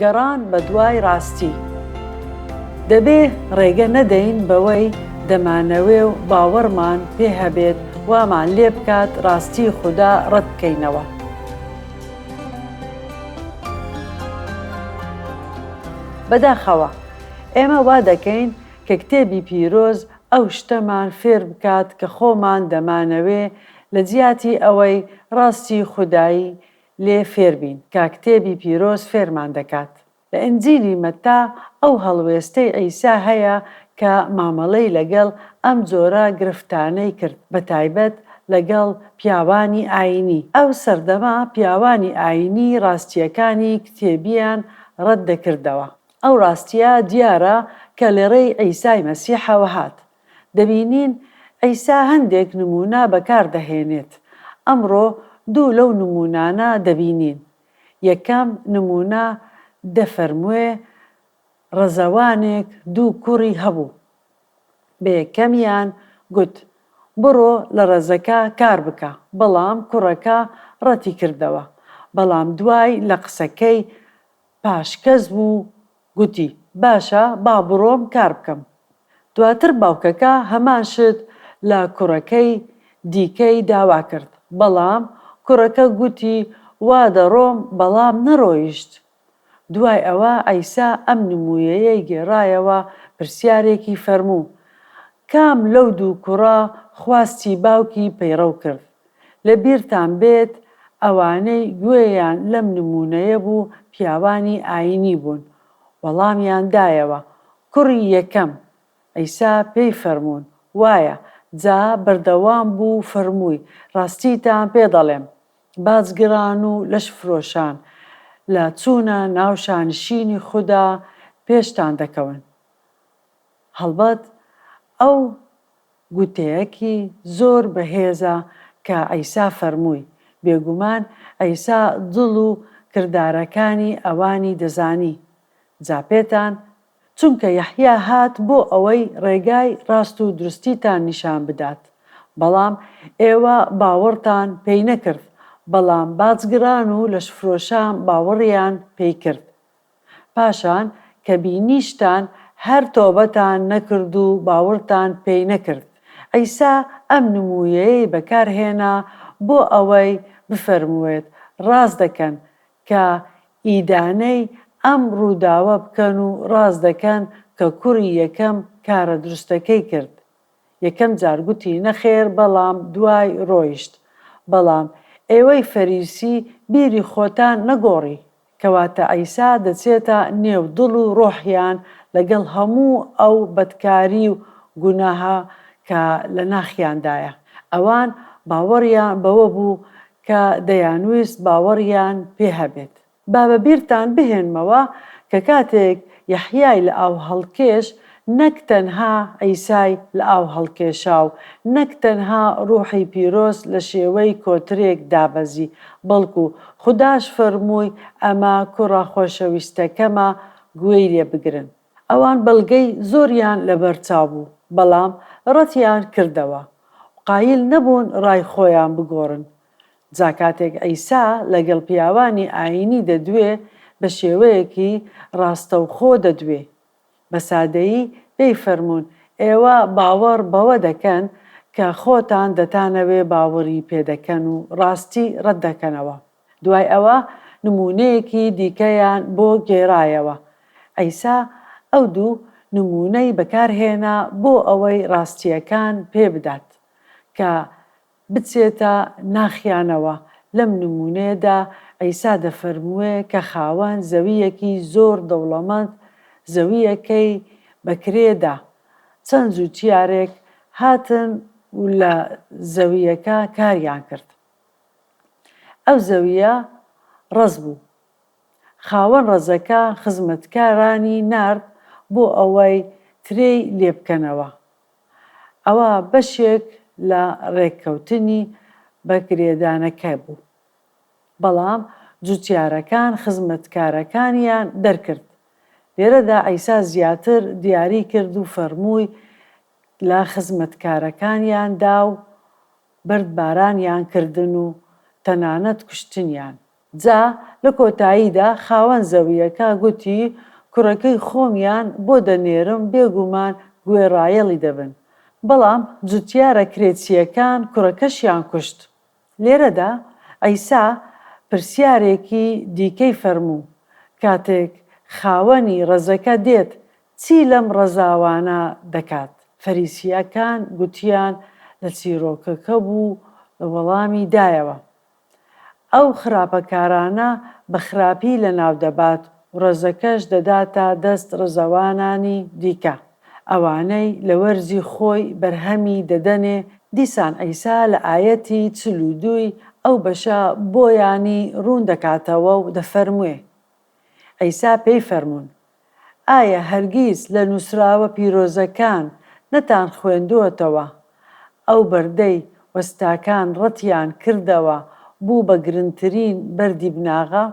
گەڕان بەدوای ڕاستی. دەبێ ڕێگە نەدەین بەوەی دەمانەوێ و باوەڕمان پێ هەبێت وامان لێ بکات ڕاستی خودا ڕەت بکەینەوە. بەداخەوە ئێمە وا دەکەین کە کتێبی پیرۆز ئەو شتەمان فێر بکات کە خۆمان دەمانەوێ لەجیاتی ئەوەی ڕاستی خودایی لێ فێر بین کە کتێبی پیرۆز فێرمان دەکات. لە ئینجیلی مەتا ئەو هەڵوێستەی عیسا هەیە کە مامەڵەی لەگەڵ ئەم جۆرە گرفتانەی کرد بەتایبەت لەگەڵ پیاوانی ئایینی. ئەو سەردەمە پیاوانی ئایینی ڕاستییەکانی کتێبیان ڕەت دەکردەوە. ئەو ڕاستییە دیارە کە لەڕێی عیسای مەسیحەوە هات. دەبینین عیسا هەندێک نموونە بەکار دەهێنێت. ئەمڕۆ دوو لەو نموونانە دەبینین. یەکەم نموونە دەفەرموێ، ڕەزەوانێک دوو کوڕی هەبوو. بە یەکەمیان گوت، بڕۆ لە ڕەزەکە کار بکە، بەڵام کوڕەکە ڕەتی کردەوە. بەڵام دوای لە قسەکەی پاشکەز بوو گوتی، باشە با بڕۆم کار بکەم. دواتر باوکەکە هەمان شت لە کوڕەکەی دیکەی داوا کرد، بەڵام کوڕەکە گوتی وا دەڕۆم بەڵام نەڕۆیشت. دوای ئەوە عیسا ئەم نمویەیەی گێڕایەوە پرسیارێکی فەرموو، کام لەو دوو کوڕە خواستی باوکی پەیڕەو کرد؟ لە بیرتان بێت ئەوانەی گوێیان لەم نموونەیە بوو پیاوانی ئایینی بوون. وەڵامیان دایەوە، کوڕی یەکەم. عیسا پێی فەرموون، وایە. جا بەردەوام بوو و فەرمووی، ڕاستیتان پێ دەڵێم، باجگران و لەشفرۆشان لە چوونە ناو شانشینی خودا پێشتان دەکەون. هەڵبەت ئەو گوتەیەکی زۆر بەهێزە کە عیسا فەرمووی، بێگومان عیسا دڵ و کردارەکانی ئەوانی دەزانی، جا پێتان، چونکە یەحیا هات بۆ ئەوەی ڕێگای ڕاست و دروستیتان نیشان بدات، بەڵام ئێوە باوەڕتان پێی نەکرد، بەڵام باجگران و لەشفرۆشان باوەڕیان پێی کرد. پاشان کە بینیشتان هەر تۆبەتان نەکرد و باوڕتان پێی نەکرد. عیسا ئەم نموویەیەی بەکار هێنا بۆ ئەوەی بفەرمووێت ڕاست دەکەن کە ئیدانەی ئەم ڕووداوە بکەن و ڕاست دەکەن کە کوڕی یەکەم کارە دروستەکەی کرد. یەکەم جار گوتی نەخێر بەڵام دوای ڕۆیشت. بەڵام ئێوەی فەریسی بیری خۆتان نەگۆڕی. کەواتە عیسا دەچێتە نێو دڵ و ڕۆحیان لەگەڵ هەموو ئەو بەدکاری و گوناهە کە لە ناخیاندایە. ئەوان باوەڕیان بەوە بوو کە دەیانویست باوەڕیان پێ هەبێت. با بە بیرتان بهێنمەوە کە کاتێک یەحیای لەئاوهەڵکێش نەک تەنها عیسای لەئاوهەڵکێشا و نەک تەنها ڕوحی پیرۆز لە شێوەی کۆترێک دابەزی، بەڵکو خوداش فەرمووی ئەمە کوڕە خۆشەویستەکەمە گوێی لێ بگرن. ئەوان بەڵگەی زۆریان لەبەرچاو بوو، بەڵام ڕەتیان کردەوە و قایل نەبوون ڕای خۆیان بگۆڕن. جا کاتێک عیسا لەگەڵ پیاوانی ئایینی دەدوێ، بە شێوەیەکی ڕاستەوخۆ دەدوێ. بە سادەیی پێی فەرموون، ئێوە باوەڕ بەوە دەکەن کە خۆتان دەتانەوێ باوەڕی پێ دەکەن و ڕاستی ڕەت دەکەنەوە. دوای ئەوە نموونەیەکی دیکەیان بۆ گێڕایەوە. عیسا ئەو دوو نموونەی بەکار هێنا بۆ ئەوەی ڕاستییەکان پێ بدات کە بچێتە ناخیانەوە، لەم نموونەیەدا عیسا دەفەرموێ کە خاوەن زەوییەکی زۆر دەوڵەمەند زەوییەکەی بە کرێ دا، چەند جووتیارێک هاتن و لە زەوییەکە کاریان کرد. ئەو زەوییە ڕەز بوو. خاوەن ڕەزەکە خزمەتکارانی نارد بۆ ئەوەی ترێی لێ بکەنەوە. ئەوە بەشێک لە ڕێککەوتنی بەکرێدانەکە بوو. بەڵام جوتیارەکان خزمەتکارەکانیان دەرکرد. لێرەدا عیسا زیاتر دیاری کرد و فەرمووی لە خزمەتکارەکانیان دا و بەردبارانیان کردن و تەنانەت کوشتنیان. جا لە کۆتاییدا خاوەن زەوییەکە گوتی، کوڕەکەی خۆمیان بۆ دەنێرم بێگومان گوێڕایەڵی دەبن. بەڵام جوتیارە کرێچییەکان کوڕەکەشیان کوشت. لێرەدا عیسا پرسیارێکی دیکەی فەرموو، کاتێک خاوەنی ڕەزەکە دێت چی لەم ڕەزاوانە دەکات؟ فەریسییەکان گوتیان لە چیرۆکەکە بوو وەڵامی دایەوە، ئەو خراپەکارانە بە خراپی لەناو دەبات و ڕەزەکەش دەداتە دەست ڕەزەوانانی دیکە، ئەوانەی لە وەرزی خۆی بەرهەمی دەدەنێ، دیسان عیسا لە ئایەتی 42 ی ئەو بەشە بۆیانی ڕوون دەکاتەوە و دەفەرموێ، عیسا پێی فەرموون، ئایا هەرگیز لە نووسراوە پیرۆزەکان نەتان خوێندووەتەوە، ئەو بەردەی وەستاکان ڕەتیان کردەوە بوو بە گرنترین بەردی بناغە؟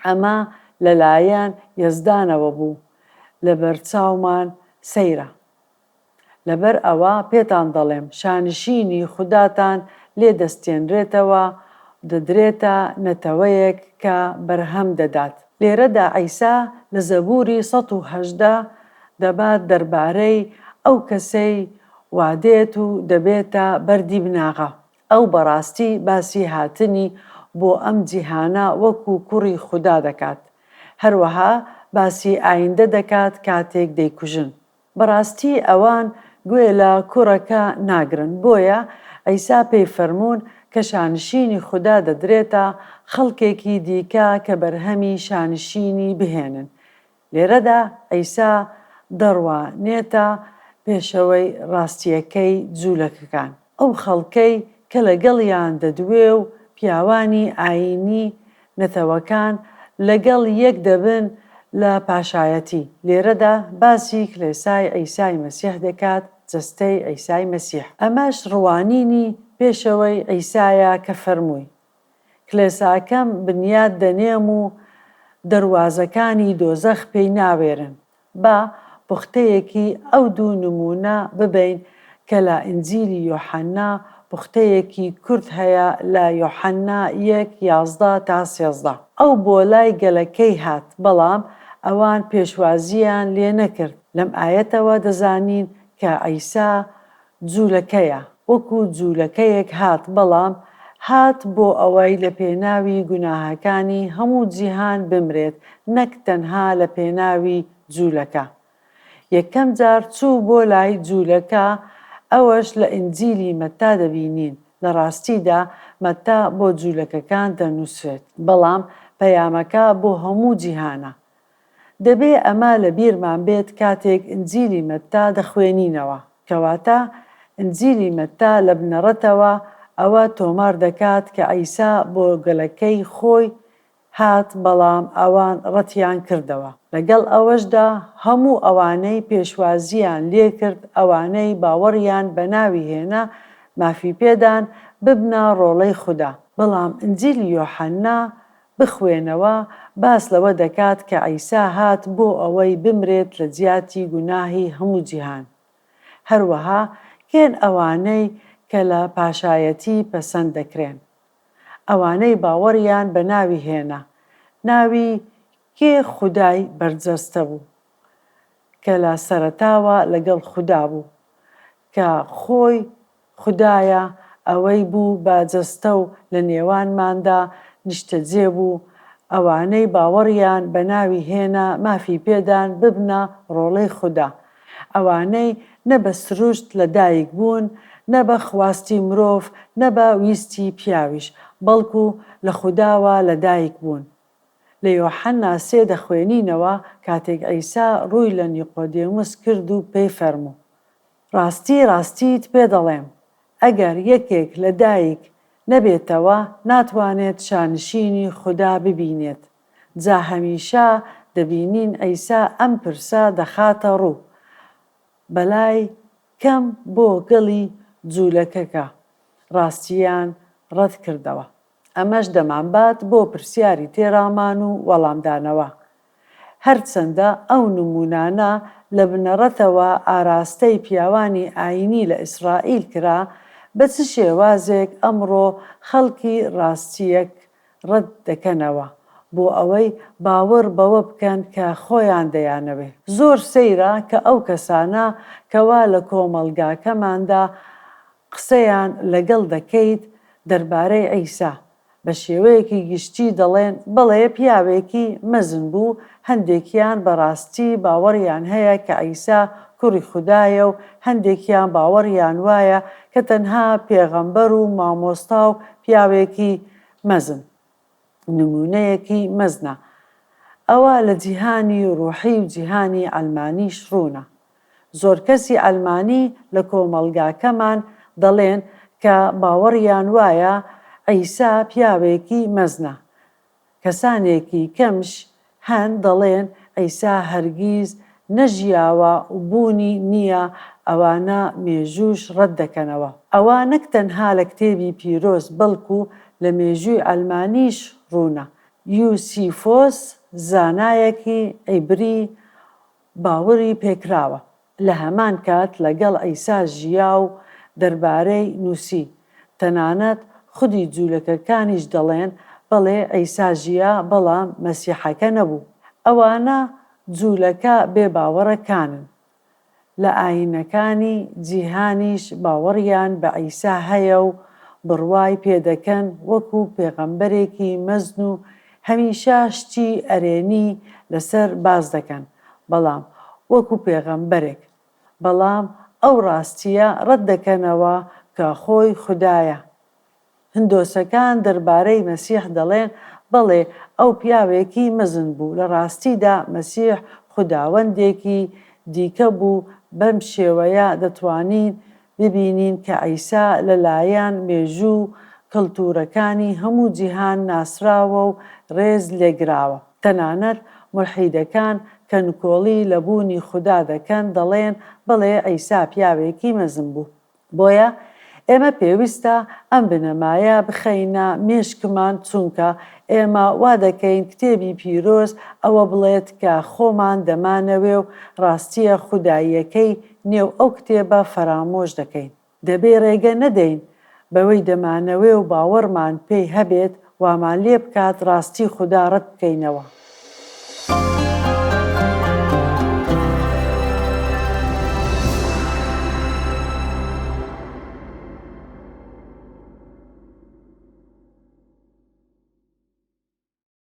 ئەمە لەلایەن یەزدانەوە بوو، لەبەرچاومان سەیرە. لەبەر ئەوە پێتان دەڵێم، شانشینی خوداتان لێ دەستێنرێتەوە و دەدرێتە نەتەوەیەک کە بەرهەم دەدات. لێرەدا عیسا لە زەبووری 118 دەبات دەربارەی ئەو کەسەی وا دێت و دەبێتە بەردی بناغە. ئەو بەڕاستی باسی هاتنی بۆ ئەم جیهانە وەکو کوڕی خودا دەکات. هەروەها باسی ئایندە دەکات کاتێک دەیکوژن. بەڕاستی ئەوان گوێ لە کوڕەکە ناگرن، بۆیە عیسا پێی فەرموون کە شانشینی خودا دەدرێتە خەڵکێکی دیکە کە بەرهەمی شانشینی بهێنن. لێرەدا عیسا دەڕوانێتە پێشەوەی ڕاستییەکەی جوولەکەکان. ئەو خەڵکەی کە لەگەڵیان دەدوێ و پیاوانی ئایینی نەتەوەکان لەگەڵ یەک دەبن لە پاشایەتی، لێرەدا باسی کلێسای عیسای مەسیح دەکات، جەستەی عیسای مەسیح. ئەمەش ڕوانینی پێشەوەی عیسایە کە فەرمووی، کلێساکەم بنیات دەنێم و دەروازەکانی دۆزەخ پێی ناوێرن. با پوختەیەکی ئەو دوو نموونە ببەین کە لە ئینجیلی یۆحەننا پوختەیەکی کورت هەیە لە یۆحەننا یەک، 11 تا 13. ئەو بۆ لای گەلەکەی هات، بەڵام ئەوان پێشوازییان لێ نەکرد. لەم ئایەتەوە دەزانین کە عیسا جوولەکەیە، وەکو جوولەکەیەک هات، بەڵام هات بۆ ئەوەی لە پێناوی گوناهەکانی هەموو جیهان بمرێت نەک تەنها لە پێناوی جوولەکە. یەکەم جار چوو بۆ لای جوولەکە ئەوەش لە ئینجیلی مەتا دەبینین، لە ڕاستیدا مەتا بۆ جوولەکەکان دەنووسرێت، بەڵام پەیامەکە بۆ هەموو جیهانە. دەبێ ئەمە لە بیرمان بێت کاتێک ئینجیلی مەتتا دەخوێنینەوە. کەواتە ئینجیلی مەتتا لە بنەڕەتەوە ئەوە تۆمار دەکات کە عیسا بۆ گەلەکەی خۆی هات بەڵام ئەوان ڕەتیان کردەوە. لەگەڵ ئەوەشدا هەموو ئەوانەی پێشوازییان لێکرد ئەوانەی باوەڕیان بە ناوی هێنا مافی پێدان ببنە ڕۆڵەی خودا. بەڵام ئینجیلی یۆحەننا بخوێنەوە، باس لەوە دەکات کە عیسا هات بۆ ئەوەی بمرێت لە جیاتی گوناهی هەموو جیهان. هەروەها کێن ئەوانەی کە لە پاشایەتی پەسەند دەکرێن؟ ئەوانەی باوەڕیان بە ناوی هێنا. ناوی کێ خودای بەرجەستە بوو؟ کە لە سەرەتاوە لەگەڵ خودا بوو، کە خۆی خودایە، ئەوەی بوو بە جەستە و لە نێوانماندا نیشتەجێ بوو، ئەوانەی باوەڕیان بە ناوی هێنا مافی پێدان ببنە ڕۆڵەی خودا، ئەوانەی نە بە سروشت لە دایک بوون، نە بە خواستی مرۆڤ، نە بە ویستی پیاویش، بەڵکو لە خوداوە لە دایک بوون. لە یۆحەنا سێ دەخوێنینەوە، کاتێک عیسا ڕووی لە نیقۆدێموس کرد و پێی فەرموو، ڕاستی ڕاستیت پێ دەڵێم، ئەگەر یەکێک لە دایک نەبێتەوە، ناتوانێت شانشینی خودا ببینێت. جا هەمیشە دەبینین عیسا ئەم پرسە دەخاتە ڕوو، بەلای کەم بۆ گەلی جوولەکەکە ڕاستییان ڕەت کردەوە. ئەمەش دەمانبات بۆ پرسیاری تێڕامان و وەڵامدانەوە. هەرچەندە ئەو نموونانە لە بنەڕەتەوە ئاراستەی پیاوانی ئایینی لە ئیسرائیل کرا، بە چ شێوازێک ئەمڕۆ خەڵکی ڕاستییەک ڕەت دەکەنەوە بۆ ئەوەی باوەڕ بەوە بکەن کە خۆیان دەیانەوێ. زۆر سەیرە کە ئەو کەسانە کەوا لە کۆمەڵگاکەماندا قسەیان لەگەڵ دەکەیت دەربارەی عیسا، بە شێوەیەکی گشتی دەڵێن بەڵێ پیاوێکی مەزن بوو، هەندێکیان بە ڕاستی باوەڕیان هەیە کە عیسا کوڕی خودایە و هەندێکیان باوەڕیان وایە کە تەنها پێغەمبەر و مامۆستا و پیاوێکی مەزن نموونەیەکی مەزنە. ئەوە لە جیهانی ڕوحی و جیهانی عەلمانیش ڕوونە. زۆر کەسی عەلمانی لە کۆمەڵگاکەمان دەڵێن کە باوەڕیان وایە عیسا پیاوێکی مەزنە. کەسانێکی کەمش هەن دەڵێن عیسا هەرگیز نەژیاوە و بوونی نییە ئەوانە مێژووش ڕەت دەکەنەوە. ئەوە نەک تەنها لە کتێبی پیرۆز بەڵکو لە مێژووی عەلمانیش ڕوونە. یوسیفۆس زانایەکی عیبری باوەڕی پێکراوە لە هەمان کات لەگەڵ عیسا ژیا و دەربارەی نووسی، تەنانەت خودی جوولەکەکانیش دەڵێن بەڵێ عیسا ژیا بەڵام مەسیحەکە نەبوو. ئەوانە جوولەکە بێ باوەڕەکانن. لە ئایینەکانی جیهانیش باوەڕیان بە عیسا هەیە و بڕوای پێدەکەن وەکو پێغەمبەرێکی مەزن و هەمیشە شتی ئەرێنی لەسەر باس دەکەن بەڵام وەکو پێغەمبەرێک بەڵام ئەو ڕاستیە ڕەت دەکەنەوە کە خۆی خودایە هندۆسەکان دەربارەی مەسیح دەڵێن بەڵێ ئەو پیاوێکی مەزن بوو لە ڕاستیدا مەسیح خوداوەندێکی دیکە بوو بەم شێوەیە دەتوانین ببینین کە عیسا لە لایەن مێژوو و کەلتوورەکانی هەموو جیهان ناسراوە و ڕێز لێگراوە. تەنانەت مولحیدەکان کە نکۆڵی لە بوونی خودا دەکەن دەڵێن بەڵێ عیسا پیاوێکی مەزن بوو. بۆیە ئێمە پێویستە ئەم بنەمایە بخەینە مێشکمان چونکە ئێمە وا دەکەین کتێبی پیرۆز ئەوە بڵێت کە خۆمان دەمانەوێ و ڕاستییە خوداییەکەی نێو ئەو کتێبە فەرامۆش دەکەین. دەبێ ڕێگە نەدەین بەوەی دەمانەوێ و باوەڕمان پێی هەبێت وامان لێ بکات ڕاستی خودا ڕەت بکەینەوە.